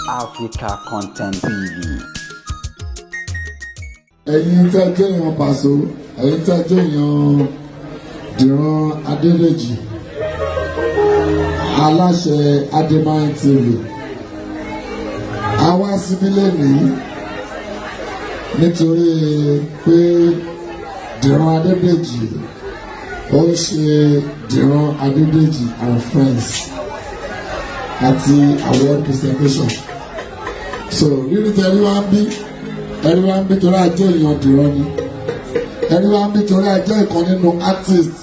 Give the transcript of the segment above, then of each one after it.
Africa Content TV. Ẹ̀yin tẹ́ jẹ́ èèyàn Paso, ẹ̀yin tẹ́ jẹ́ èèyàn Dìran Adédèjì, aláṣẹ Ademain TV, a wá síbí lónìí nítorí pé Dìran Adédèjì ó ń ṣe Dìran Adédèjì and Friends àti award presentation. So rírí tẹ́rí wá ń bí, ẹni wá ń bí torí ajé èèyàn Dìran ni, ẹni wá ń bí torí ajé ìkan nínú artist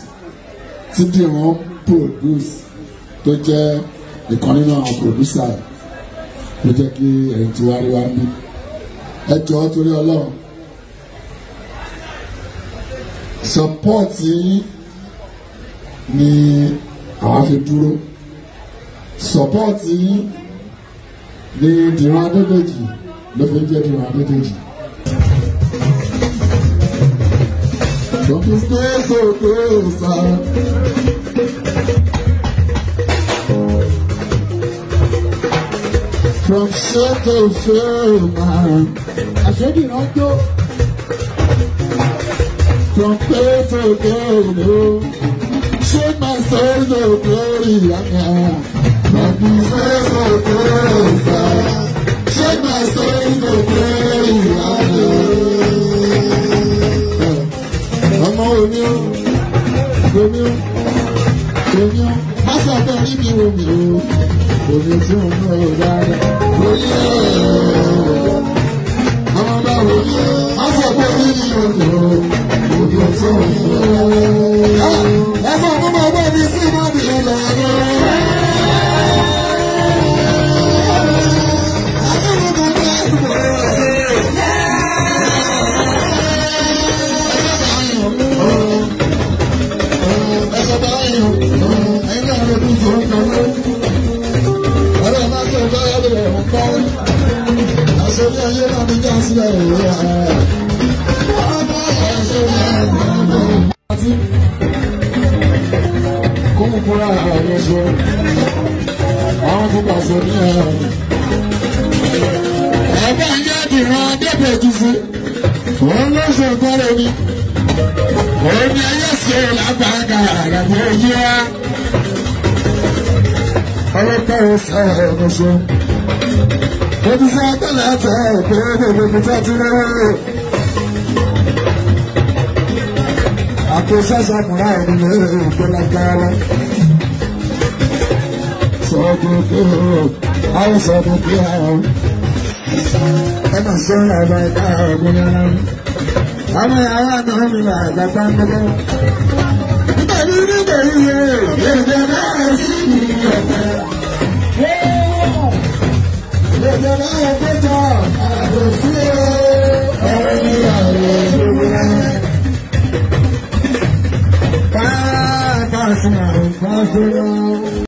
tí Dìran produce tó jẹ́ ìkan nínú àwọn producer ló jẹ́ kí ẹ̀yin tí wá rí wá ń bí. Ẹ jọ̀ọ́ torí Ọlọ́run, support yín ni àwa fi dúró, support yín ni Dìran Adédèjì ló fi ń jẹ́ Dìran Adédèjì. Don't you stay so close. From shame to shame, Àṣẹ́dìran jó. From pain to gain, oh. Shake my soul to glory, From disgrace to grace, shake my soul to glory, Ọmọ omi o, omi o, omi o, má sọ pé orí mi omi o, omi tí mo mú ọ dáadáa. Omi o, ọmọ bá omi o, má sọ pé orí mi omi o, omi tí mo mú ọ dáadáa. Ẹ sọ fún bàbá mi sí mọ́bì ìlànà. Ẹgbẹ́ ìyá Dìran Adédèjì sí, òun ló ṣe ìkọ́rẹ́ mi, òun ni ayé ṣe lágbàgà àgbàdo yí wá. Ọlọ́pàá ò sọ ọ̀rọ̀ ṣe. Mo ti sọ tẹ́lẹ̀ tẹ́ pé gbogbo ibi tí a ti rẹ́. Àpò ṣẹ́ṣẹ́ múra ẹni lè gbé lágbára. Sọ̀dọ̀ pé o, àwọn sọ̀dọ̀ pé àwọn. Ẹ máa ṣe ọ̀rọ̀ ẹ̀ka ọ̀gbìn yẹn. Àwọn ìyàwó àná mi là àgbàgbà ń bọ̀. Nítorí nítorí èdè náà sí ìyẹ̀fẹ̀. Èdè náà péjọ àbòsí ẹ̀rọ ìyàwó ìwé. Pàápàá sí àrùn pàṣẹ.